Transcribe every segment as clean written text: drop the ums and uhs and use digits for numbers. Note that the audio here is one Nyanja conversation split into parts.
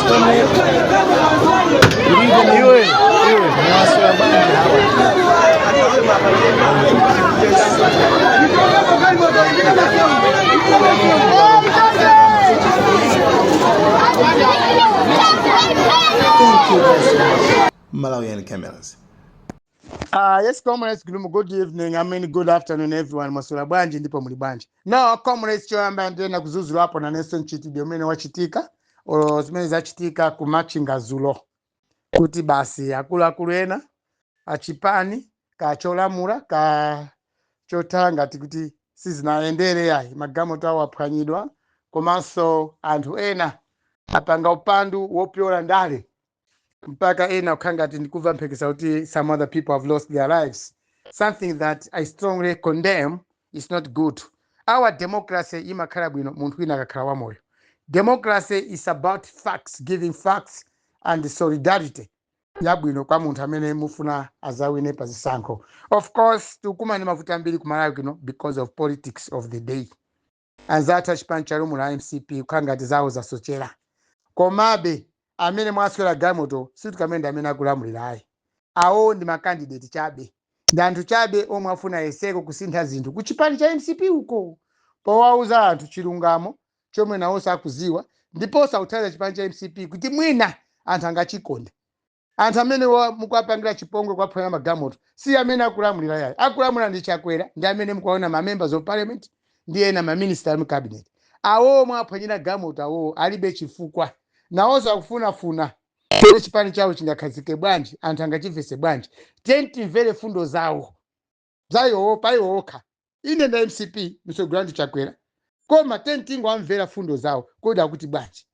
Good evening. Iwe, iwe. Mwaswera bwanji hawa? Thank you very so much. Malawian Cameras. Yes, comrades, good evening. I mean, good afternoon, everyone. Mwaswera bwanji ndipo muli bwanji? Now, comrades, choyamba ndiyena kuzuzula apo na Nelson Chitidwe umene wachitika olo zimene zachitika ku Machinga zulo, kuti basi akuluakulu ena achipani kacholamula ka chothala ngati kuti sizinayendere yayi, magalimoto awo aphwanyidwa, komanso anthu ena apanga upandu wopyola ndale, mpaka ena kukhala ngati ndikumva mphekesa kuti some other people have lost their lives, something that I strongly condemn. Is not good. Our democracy imakhala bwino munthu wina akakhala wamoyo. Democracy is about facts, giving facts and solidarity yabwino kwa munthu amene mufuna azawine pa zisankho. Of course, tikukumana ndi mavuto ambiri ku Malawi kuno because of politics of the day. Anzathu achipani chalamula MCP kukhala ngati zawo zasochera, komabe amene mwaswera galimoto situkamene amene akulamulira ayi. Awo ndi ma candidate chabe, ndi anthu chabe omwe afuna yeseko kusintha zinthu ku chipani cha MCP uko, powauza anthu chilungamo chomwe nawonso akuziwa, ndiponso akuthandiza chipani cha MCP kuti mwina anthu angachikonde. Anthu amene mukuwapangira chipongwe, kuwaphwanya magalimoto, si amene akulamulira yayi. Akulamulira ndi Chakwera ndi amene mukuwaona, ma members of parliament ndi ena ma minister mu cabinet. Awo omwe aphwanyira galimoto awowo alibe chifukwa, nawonso akufunafuna kuti chipani chawo chingakhazike bwanji, anthu angachimvese bwanji. Tiyeni timvere fundo zawo zayowo payiwo okha. Ine nda MCP, mtsogoleri ndi Chakwera, koma tiyeni tingowamvera fundo zawo, kodi akuti bwanji,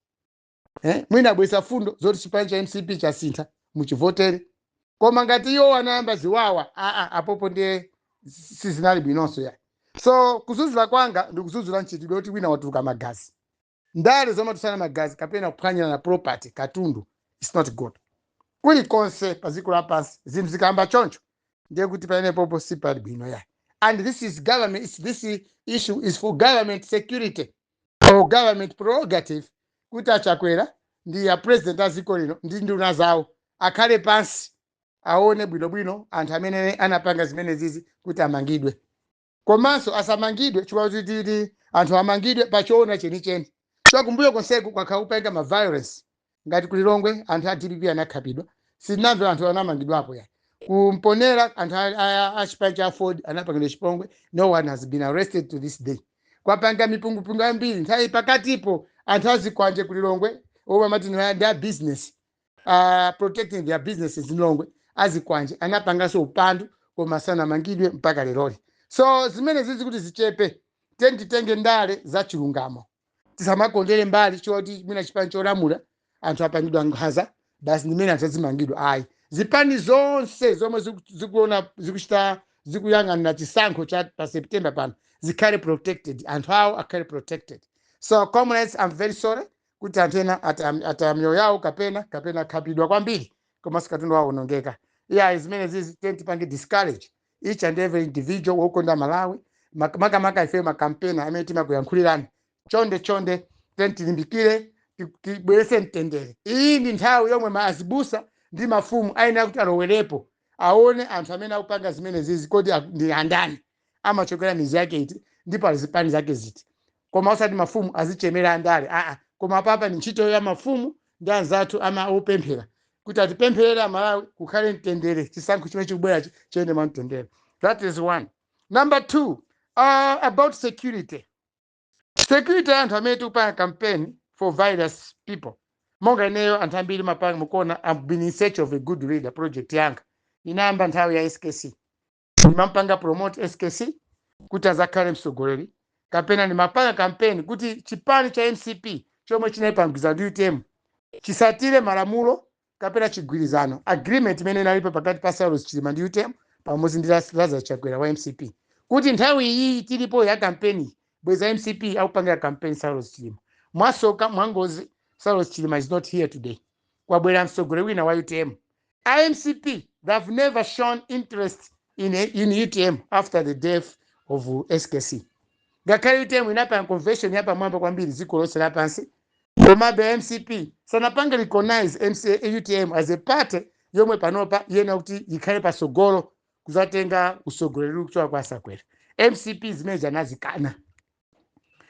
eh? Mwina abwesa fundo zoti chipani cha MCP chasintha, muchivotere. Koma ngati iwo anayamba ziwawa, aa, apopo ndiye sizinali bwinonso ya. So kuzuzula kwanga ndikuzuzula mchitidwe kuti wina watuluka magazi. Ndale zomatusana magazi kapena kuphwanyana property, katundu, is not good kulikonse pa dziko lapansi. Zinthu zikayamba choncho, ndiye kuti pamenepopo sipali bwino ya. And this is government, this issue is for government security or government prerogative, kuti aChakwera ndi ya president a dziko lino ndi nduna zawo akhale pansi, aone bwinobwino anthu amene anapanga zimene zizi kuti amangidwe, komanso asamangidwe chifukwa kuti titi anthu amangidwe pachoona chenicheni. So kumbuyo konseku kwakhala kupanga ma violence, ngati kuLilongwe anthu a DPP anakhapidwa, sitinamve anthu anamangidwapo ya. Kumponera anthu a chipani cha Ford anapangidwa chipongwe, no one has been arrested to this day. Kwapanga mipungupungu ambiri nthawi pakatipo, anthu azikwanje kuLilongwe omwe amati ndi a business, protecting their businesses Lilongwe, azikwanje anapanganso upandu koma sanamangidwe mpaka leroli. So zimene zizi kuti zichepe, tiyeni titenge ndale za chilungamo, tisamakondere mbali choti mwina chipani cholamula anthu apangidwa nkhanza, basi ndimene anthu azimangidwa, ayi. Zipani zonse zomwe zikuona, zikuchita, zikuyang'anira chisankho cha pa September pano zikhale protected, anthu awo akhale protected. So comrades, I'm very sorry kuti anthu ena ataya miyoyo yawo kapena akhapidwa kwambiri, komanso katundu wawo onongeka. Iyayi, zimene zizi tiyeni tipange discourage each and every individual wokonda Malawi, makamaka ife makampena amene timakuyankhulirani. Chonde chonde, tiyeni tilimbikire, tibwerese mtendere. Iyi ndi nthawi yomwe maazibusa ndi mafumu ayenera kuti alowerepo, aone anthu amene akupanga zimene zizi, kodi ndi andani, amachokera mizi yake iti, ndipo ali zipani zake ziti. Koma osati mafumu azichemera andale, aa. Koma papa ni ntchito ya mafumu ndi anzathu ama opemphera kuti atipempherere Amalawi kukhale mtendere, chisankho chimene chikubwerachi chiyende mwa mtendere. That is one. Number two, about security. Security ya anthu amene tikupanga campaign for various people, monga ineyo, anthu ambiri mapanga mukuona, I've been in search of a good leader. Project yanga inayamba nthawi ya SKC. Ndimampanga promote SKC kuti azakhale mtsogoleri, kapena ndimapanga campaign kuti chipani cha MCP chomwe chinayipangizwa ndi UTM chisatire malamulo kapena chigwirizano, agreement imene inalipo pakati pa Saulos Chilima ndi UTM pamodzi ndi Lazarus Chakwera wa MCP, kuti nthawi iyi tilipo ya kampeni bweza MCP akupangira campaign Saulos Chilima. Mwasoka, mwangozi, Saulos Chilima is not here today. Kwabwera mtsogoleri wina wa UTM. IMCP, they have never shown interest in UTM after the death of SKC, ngakhale UTM inapanga convention yapamwamba kwambiri dziko lonse lapansi. Komabe MCP sanapange recognize MC, UTM as a party yomwe panopa yena kuti ikhale pasogolo kuzatenga usogoleri kuchoka kwa Asakwera. MCP zimene anazikana,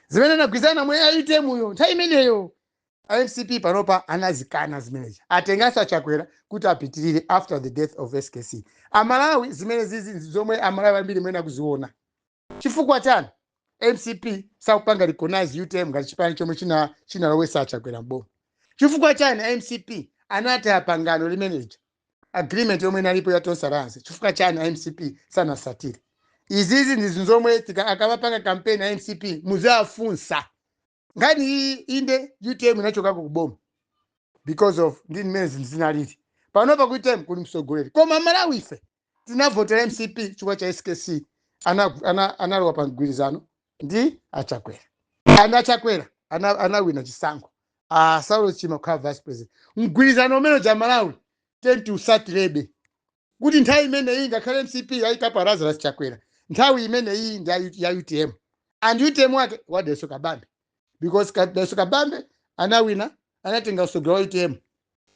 zimene anagwizana mwe a UTM uyo nthawi imeneyo, MCP panopa anazikana zimenezi, atenganso Achakwera kuti apitirire after the death of SKC. Amalawi, zimene zizi zomwe Amalawi ambiri mwene akuziona. Chifukwa chani MCP sakupanga recognize UTM ngati chipani chomwe chinalowesa Achakwera mboma? Chifukwa chani MCP anati apangano limeneja, agreement yomwe inalipo ya Tonse Alliance, chifukwa chani MCP sanasatire? Izizi ndi zinthu zomwe akamapanga campaign ya MCP muziafunsa. Ngani iyi, inde, UTM inachokako kuboma because of ndi mmene zinthu zinalili. Panopa ku UTM kuli mtsogoleri, koma Malawi ife tinavotera MCP chifukwa cha SKC analowa pa mgwirizano ndi Achakwera, and Achakwera anawina chisankho, Saulo Chilima kukhala vice president. Mgwirizano umene ja, Malawi, tenti usatirebe kuti nthawi imene iyi, ngakhale MCP yayikapa Lazarus Chakwera, nthawi imene iyi ndi ya UTM, and UTM wake wa Dalitso Kabambe, because Dalitso Kabambe anawina, anatenga usogoleri wa UTM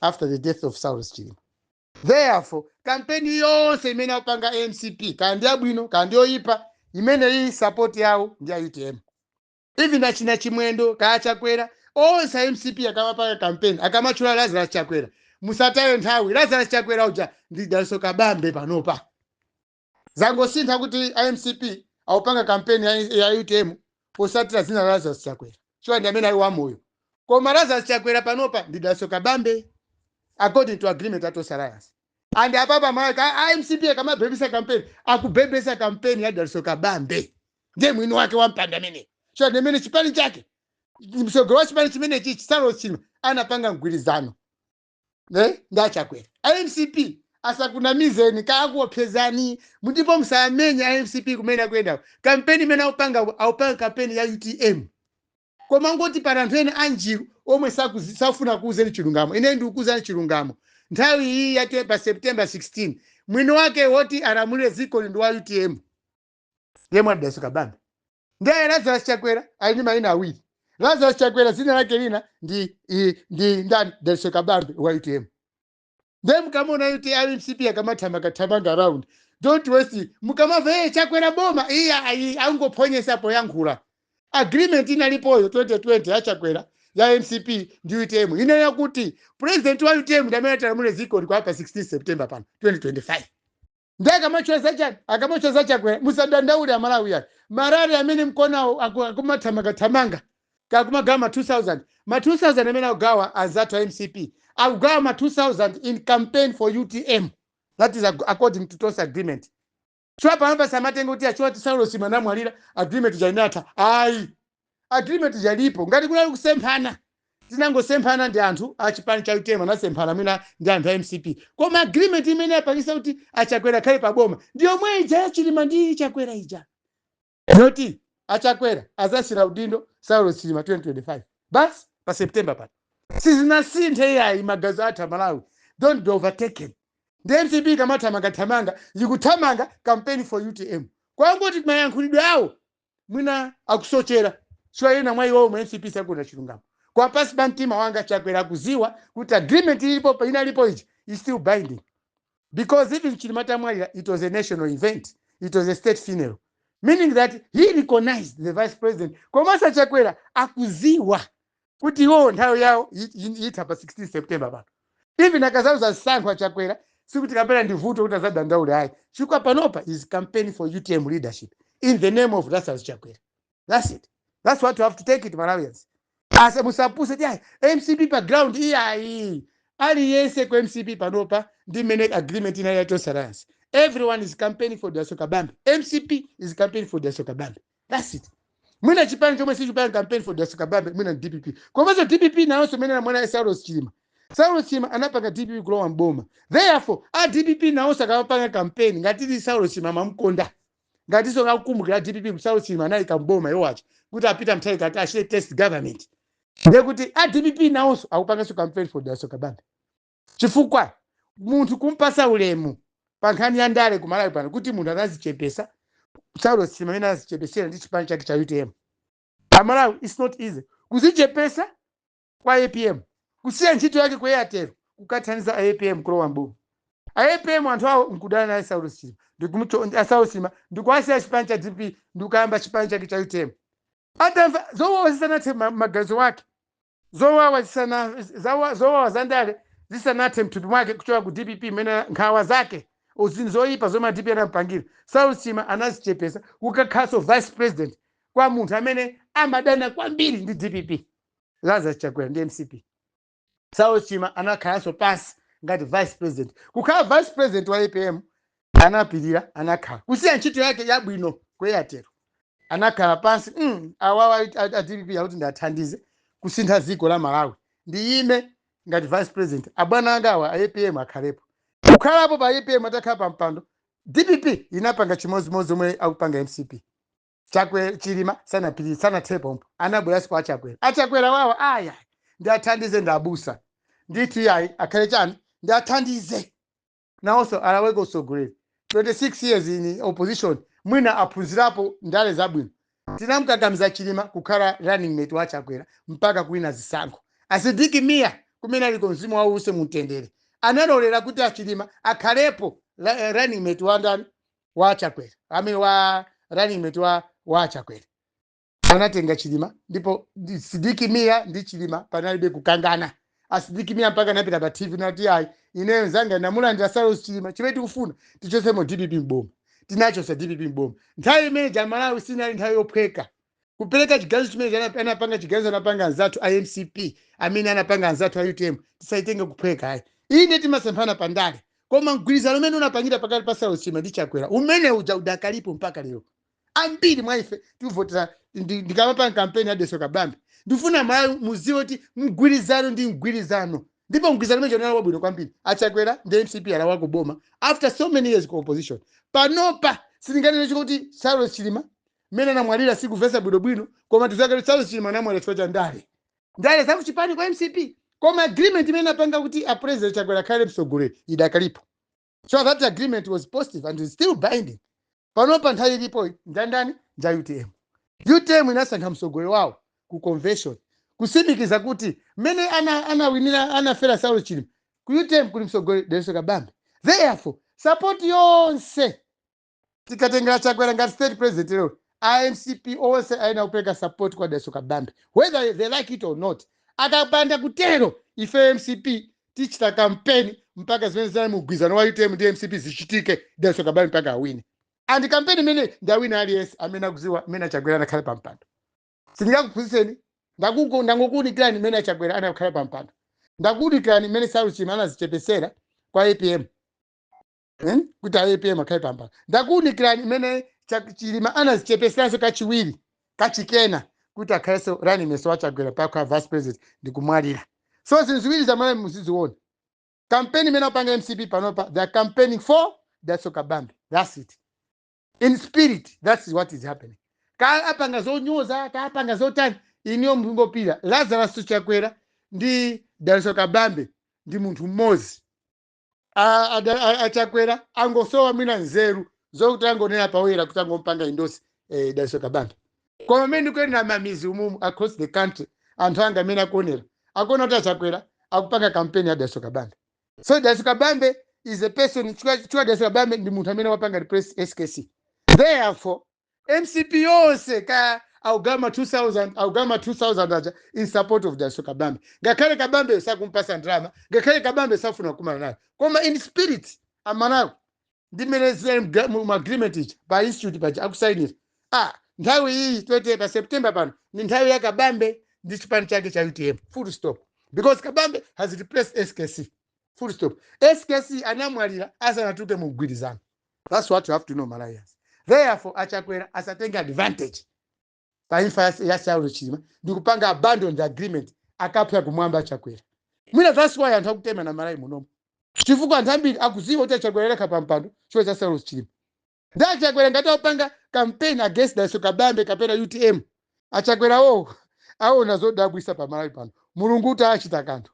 after the death of Saulos Chilima. Therefore, kampeni yonse imene akupanga MCP, kaya ndi yabwino kaya ndi yoyipa, imene iyi support yawo ndi ya UTM. Even achina Chimwendo, kaya Chakwera, onse a MCP akamapanga kampeni, akamatchula Lazarus Chakwera, musataye nthawi, Lazarus Chakwera uja ndi Dalitso Kabambe. Panopa zangosintha kuti MCP akupanga kampeni ya UTM posatira zina la Lazarus Chakwera, chifukwa ndi amene ali wamoyo. Koma Lazarus Chakwera panopa ndi Dalitso Kabambe according to agreement ya Tonse Alliance. And apapa malaka a MCP akamabhebisa kampeni, akubhebesa kampeni ya Dalitso Kabambe, ndiye mwini wake wampanda amene so ndi amene chipani chake, msogolo wa chipani chimene chichi, Saulos Chilima, anapanga mgwirizano ne ndi Achakwera. MCP asakunamizeni, kaakuopsezani, ndipo musamenye a MCP kumene akuyenda. Kampeni imene akupanga kampeni ya UTM. Koma ngoti pali anthu ena anjiru omwe safuna kuuzeni chilungamo. Ine ndikukuuzani chilungamo. Nthawi iyi yati pa September 16, mwini wake woti alamulire dziko ndi wa UTM, yemwe ali Dalitso Kabambe. Ndiye Lazarus Chakwera ali ndi mayina awiri. Lazarus Chakwera dzina lake lina ndi ndani? Dalitso Kabambe wa UTM. Ndiye mukamona UTM, MCP akamathamanga around, don't waste. Mukamamva, "Hey, Chakwera boma," iya ayi, angophonyesa poyankhula. Agreement inalipoyo 2020 ya Chakwera, ya MCP ndi UTM, inena kuti president wa UTM ndi amene atalamulire dziko kwa pa 16 September pano 2025. Ndiye akamachweza chani, akamachweza Chakwera, musadandaule Amalawi yake. Ma rally amene mkonawo akumathamangathamanga, kakumagawa ma 2000, ma 2000 amene akugawa anzathu a MCP, akugawa ma 2000 in campaign for UTM. That is according to Tonse agreement. Chwa panopa samatenga kuti achiwa Saulos anamwalira, agreement jainatha. Ayi, agreement jalipo. Ngati kunali kusemphana, tinangosemphana ndi anthu achipani cha UTM, anasemphana mwina ndi anthu a MCP, koma agreement imene apangisa kuti Achakwera khale paboma ndi yomwe ija yaChilima ndi Chakwera ija, yoti Achakwera azasira udindo Saulos Chilima 2025 basi pa September pano. Sizinasinthe iyayi. Magazi athu Amalawi, don't be overtaken. Ndi MCP kamathamangathamanga, ikuthamanga campaign for UTM. Kwangoti mayankhulidwe awo mwina akusochera chwa ena mwa iwowo mu MCP sakuna chilungamo. Kwa pasi pa mtima wanga, Chakwera akuziwa kuti agreement ilipo, inalipo ichi, is still binding, because even Chilima tamwalira, it was a national event, it was a state funeral, meaning that he recognized the vice president. Komanso Chakwera akuziwa kuti iwowo nthawi yawo itha pa 16 September pano. Even akazauza zisankho Achakwera, sikuti kapena ndi vuto kuti azadandaule, ayi, chifukwa panopa is campaign for UTM leadership in the name of Lazarus Chakwera. That's it. That's what you have to take it, Malawians. Asa musapuse ti ayi, MCP pa ground iyayi. Aliyense ku MCP panopa, ndi mmene agreement inali ya Tonse Alliance, everyone is campaigning for Dalitso Kabambe. MCP is campaigning for Dalitso Kabambe. That's it. Mwina chipani chomwe sichipanga campaign for Dalitso Kabambe mwina ndi DPP. Komanso DPP nawonso mene mwana Saulos Chilima, Saulos Chilima anapanga DPP kulowa mboma. Therefore, a DPP nawonso akamapanga campaign, ngati ili Saulos Chilima mamkonda, ngatinso kakukumbukira DPP kuti Saulos Chilima anayika mboma iwowacha kuti apita Mutharika ati achite test government, ndiye kuti a DPP nawonso akupanganso campaign for Dalitso Kabambe. Chifukwa munthu kumpasa ulemu pa nkhani ya ndale kumalawi pano, kuti munthu anazichepesa, Saulos Chilima amene anazichepesera ndi chipani chake cha UTM. Amalawi, it's not easy kuzichepesa. Kwa APM, kusiya ntchito yake ku Airtel kukathandiza APM kulowa mboma. APM anthu awo nkudana naye Saulos Chilima, Saulos Chilima ndikuwasiya chipani cha DP, ndikuyamba chipani chake cha UTM. Atamva zowawa zisanathe maganizo wake, zowawa zisana zowawa zandale zisanathe mthupi mwake kuchoka ku DPP, imene nkhawa zake zinthu zoyipa zomwe DP anampangira, Saulos Chilima anazichepesa kukakhalanso vice president kwa munthu amene amadana kwambiri ndi DPP, Lazarus Chakwera ndi MCP. Saulos Chilima anakhalanso pansi ngati vice president. Kukhala vice president wa APM anapirira, anakhala kusiya ntchito yake yabwino ku Airtel, anakhala pansi, awawa a DPP akuti ndathandize kusintha dziko la Malawi, ndiyime ngati vice president, abwana anga awa a APM akhalepo. Kukhalapo pa APM, atakhala pa mpando, DPP inapanga chimodzimodzi omwe akupanga MCP. Chakwe Chilima sanapirire, sanathepo, anabweranso kwa Achakwera. Achakwera wawa aya, ndiathandize, ndabusa ndithu, yayi akhale chani, ndiathandize nawonso alaweko utsogoleri. 26 years in opposition, mwina aphunzirapo ndale zabwino. Tinamukakamiza Chilima kukhala running mate wa Chakwera mpaka kuwina zisankho. A Sidik Mia, kumene aliko, mzimu wawo use mumtendere, analolera kuti achilima akhalepo running mate wa ndani? Wa Chakwera, I mean wa running mate wa Chakwera. Anatenga Chilima, ndipo Sidik Mia ndi Chilima panalibe kukangana. A Sidik Mia mpaka anapita pa TV nati, "Ayi, ineyo nzanga ndamulandira Saulos Chilima, chimene tikufuna tichosemo DPP mboma." Tinachosa DPP mboma. Nthawi imene jamalawi sinali nthawi yophweka kupereka chiganizo chimene anapanga, chiganizo anapanga anzathu a MCP, amene anapanga anzathu a UTM, tisaitenge kuphweka ayi. Ine timasemphana pandale, koma mgwirizano umene unapangira pakati pa Saulos Chilima ndi Chakwera umene uja udakalipo mpaka lero. Ambiri mwa ife tivotera. Ndikamapanga kampeni ya Dalitso Kabambe, ndifuna Malawi muziwe kuti mgwirizano ndi mgwirizano, ndipo mgwirizano umene unali wabwino kwambiri. Achakwera ndi MCP alawa kuboma after so many years ku opposition. Panopa sitinganene kuti Saulos Chilima mmene anamwalira sikuvesa bwinobwino, koma tizakati Saulos Chilima anamwalira chifukwa cha ndale, ndale zakuchipani kwa MCP, koma agreement imene apanga kuti a President Chakwera akhale mtsogoleri idakalipo. So that agreement was positive and is still binding. Panopa nthawi ilipo ndandani? Nja UTM. UTM inasankha mtsogoleri wawo ku convention, kusimikiza kuti mmene anawinira, anafera Saulos Chilima, ku UTM kuli mtsogoleri Dalitso Kabambe. Therefore support yonse tikatengera Chakwera ngati state president lero, iMCP onse aina kupereka support kwa Dalitso Kabambe whether they like it or not. Akapanda kutero, ife MCP tichita campaign mpaka zimene zinali mugwirizano wa UTM ndi MCP zichitike, Dalitso Kabambe mpaka awine. And campaign imene ndawina aliyense amene akuziwa mmene Achakwera anakhale pampando. Sindingakuphunzitseni, ndangokuwunikirani mmene Achakwera anakhale pampando, ndakuwunikirani mmene Saulos Chilima anazichepesera kwa APM, Kuti a APM akhale pampando. Ndakuwunikirani mmene Chilima anazichepeseranso kachiwiri kachikena kuti akhalenso running mate wa Chakwera pakhala vice president ndikumwalira. So zinthu ziwiri zamene muziziona, campaign imene apanga MCP panopa, they are campaigning for Dalitso Kabambe. That's it. In spirit, that's what is happening. Ka apanga zonyoza, ka apanga zotani, iniyo mungopira Lazarus Chakwera ndi Dalitso Kabambe ndi munthu mmodzi. Achakwera angosowa mwina nzeru zokuti angonena pawera kuti angompanga endorse Dalitso Kabambe. Koma mmene ndikuyendera mamizi umumu across the country, anthu anga amene akuonera akuona kuti Achakwera akupanga campaign ya Dalitso Kabambe. So Dalitso Kabambe is a person, chifukwa Dalitso Kabambe ndi munthu amene wapanga replace SKC. Therefore MCP yonse ka augama 2000, augama 2000 aja in support of Dalitso Kabambe, ngakhale Kabambe sakumpasa ndalama, ngakhale Kabambe safuna kukumana naye, koma in spirit amanako ndi mmene zinali mu agreement ija pa institute paja akusayinira. Ah, nthawi iyi 20 pa September pano ni nthawi ya Kabambe ndi chipani chake cha UTM, full stop, because Kabambe has replaced SKC, full stop. SKC anamwalira asanatuluke mu mgwirizano. That's what you have to know, Malawians. Therefore Achakwera asatenge advantage pa imfa ya Saulo Chilima ndikupanga abandon the agreement. Akapya kumwamba Achakwera mwina. That's why anthu akutema na Malawi munomo, chifukwa anthu ambiri akuziwa kuti Achakwera lekha pampando chifukwa cha Saulo Chilima. Ndi Achakwera ngati akupanga campaign against Dalitso Kabambe kapena UTM, Achakwera wo aona zodabwisa pa Malawi pano. Mulungu kuti achita kanthu,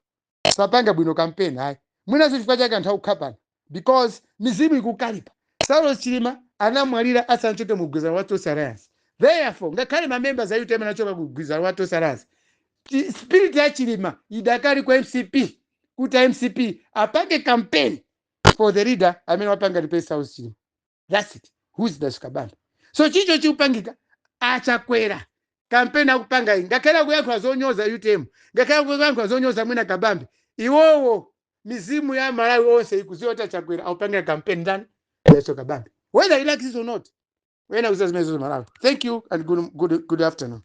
sapanga bwino campaign ayi. Mwinazo chifukwa chake anthu akukhapana, because mizimu ikukalipa. Saulo Chilima anamwalira asanachoke mu mgwirizano wa Tonse Alliance. Therefore ngakhale ma members a UTM anachoka ku mgwirizano wa Tonse Alliance. Spirit ya Chilima idakali kwa MCP, kuti MCP apange campaign for the leader amene wapanga replace Saulos Chilima. That's it. Who's Dalitso Kabambe? So chicho chikupangika, achakwera kampeni akupanga iyi, ngakhale akuyankhula zonyoza UTM, ngakhale akuyankhula zonyoza mwina Kabambe, iwowo mizimu ya Malawi onse ikuziwa kuti achakwera akupangira kampeni ndani? Dalitso Kabambe, whether he likes it or not. Wena kuziwa zimene zozo Malawi. Thank you and good afternoon.